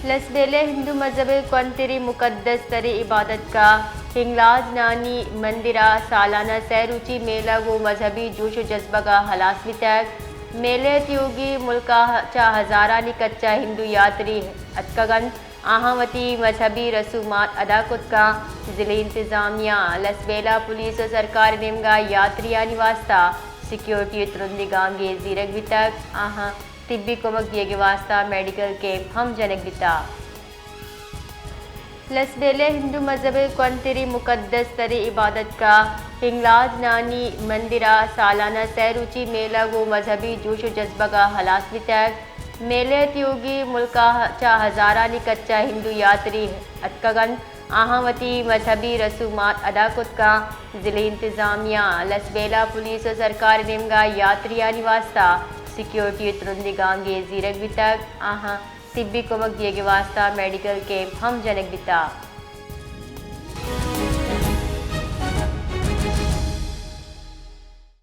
لسبیلہ ہندو مذہب ءِ کوہنتریں مقدس تریں عبادت گاہ ہنگلاج نانی مندر ءَ سالانہ سئے روچی میلہ گوں مذہبی جوش ءُ جذبگ ءَ ہلاس بیتگ۔ میلہ ءِ تیوگیں ملک ءَ چہ ہزارانی کچ ءَ ہندو یاتری اتکگ انت۔ آہاں وتی مذہبی رسومات ادا کت کنت۔ ضلعی انتظامیہ، لسبیلہ پولیس ءُ سرکار ءِ نیمگ ءَ یاتریانی واستہ سیکورٹی ءِ ترندیں گامگیج زیرگ بیتگ۔ آہاں طبی کمک دیگ ءِ واستہ میڈیکل کیمپ ہم جنگ بیتگ۔ لسبیلہ ہندو مذہب ءِ کوہنتریں مقدس تریں عبادت گاہ ہنگلاج نانی مندر ءَ سالانہ سئے روچی میلہ گوں مذہبی جوش ءُ جذبگ ءَ ہلاس بیتگ۔ میلہ ءِ تیوگیں ملک ءَ چہ ہزارانی کچ ءَ ہندو یاتری اتکگ انت۔ آہاں وتی مذہبی رسومات ادا کت کنت۔ ضلعی انتظامیہ، لسبیلہ پولیس ءُ سرکار ءِ نیمگ ءَ یاتریانی واستہ سیکورٹی ءِ ترندیں گامگیج زیرگ بیتگ۔ آہاں طبی کمک دیگ ءِ واستہ میڈیکل کیمپ ہم جنگ بیتگ۔